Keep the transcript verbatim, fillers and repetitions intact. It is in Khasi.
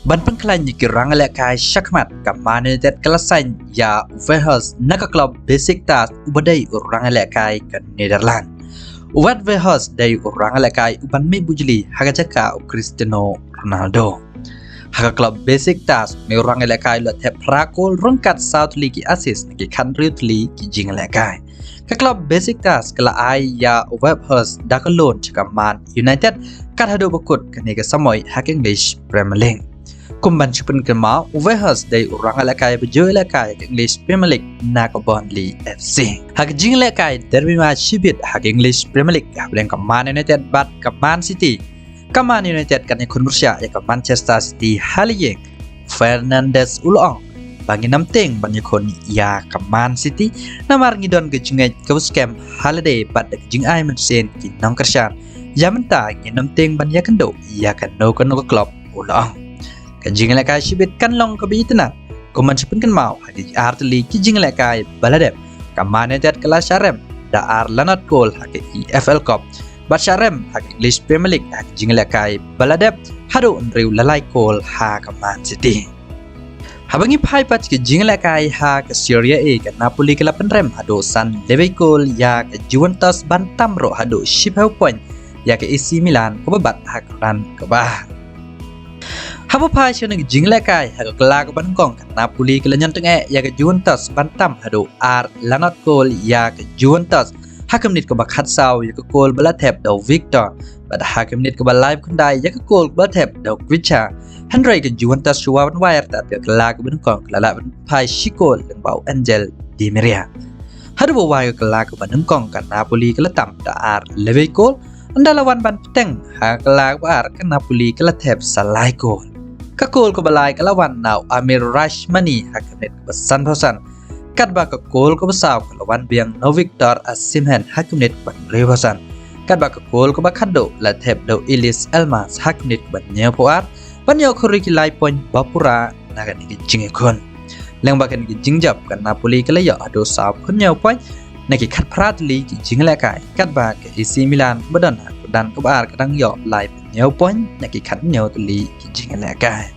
Ban pynkhlaiñ ïa ki rangïalehkai shakhmat, ka Man United ka la sign ïa u Weghorst na ka klub Besiktas uba dei u rangïalehkai ka Netherlands. U Wout Weghorst dei u rangïalehkai uban mih bujli ha ka jaka u Cristiano Ronaldo. Ha ka klub Besiktas, une u rangïalehkai u la thep phra kol ryngkat saw tylli ki assist na ki khathynriew tylli ki jingïalehkai. Ka klub Besiktas ka la ai ïa u Weghorst da ka loan sha ka Man United kat haduh ba kut kane ka samoi ha ka English Premier League. Kum ban shu pynkynmaw, u Weghorst dei u rangïalehkai ba ju ïalehkai ha ka English Premier League na ka Burnley F C. Ha ka jingïalehkai derby match shibit ha ka English Premier League hapdeng ka Man United bad ka Man City, ka Man United kan ïakhun pyrshah ïa ka Manchester City ha la ïing. Fernandes u la ong ba ngin ym tieng ban ïakhun ïa ka Man City namar ngi don ka jingngeit kaba skhem ha lade bad da ka jingai mynsiem ki nongkyrshan. Ïa mynta ngin ym tieng ban ïakynduh ïa kano kano ka klub, u la ong. Ka jingïalehkai shibit kan long kaba itynnad. Kum ban shu pynkynmaw, ha ki ar tylli ki jingïalehkai ba la dep, ka Man United ka la shah rem da ar lanot kol ha ka E F L Cup bad shah rem ha ka English Premier League ha ki jingïalehkai ba la dep, haduh hynriew la lai kol ha ka Man City. Haba ngi phai pat ki jingïalehkai ha ka Serie A, ka Napoli ka la pynrem haduh san lebei kol ïa ka Juventus ban tam ruh haduh shiphew point ïa ka A C Milan kaba bat ha ka kyrdan kaba ar. Haba phai sha kane ka jingïalehkai ha ka kylla kaba nyngkong, ka Napoli ka la ñion tyngeh ïa ka Juventus ban tam haduh ar lanot kol ïa ka Juventus ha ka minit kaba khatsaw ïa ka kol ba la thep da u Victor, bad ha ka minit kaba laiphew khyndai ïa ka kol ba la thep da u Guicha. Hynrei ka Juventus shuwa ban wai artat ka kylla kaba nyngkong ka la lah ban phai shi kol lyngba u Angel Di Maria. Haduh ba wai ka kylla kaba nyngkong, ka Napoli ka la tam da ar lebei kol. Ynda la wan ban bteng ha ka kylla kaba ar, ka Napoli ka la thep sa lai kol. Ka kol kaba lai ka la wan na u Amir Rrahmani ha ka minit kaba sanphew san, katba ka kol kaba saw ka la wan biang na u Victor Osimhen ha ka minit kaba hynriewphew san, katba ka kol kaba khatduh la thep da u Yildiz Elmas ha ka minit kaba hynñiewphew ar ban ïoh khuri ki lai point ba pura na kane ka jingïakhun. Lyngba kane ka jingjop, ka Napoli ka la ïoh haduh sawphew hynñiew point na ki khatphra tylli ki jingïalehkai, katba ka A C Milan ba don ha ka kyrdan kaba ar ka dang ïoh laiphew hynñiew point na ki khathynñiew tylli ki jingïalehkai.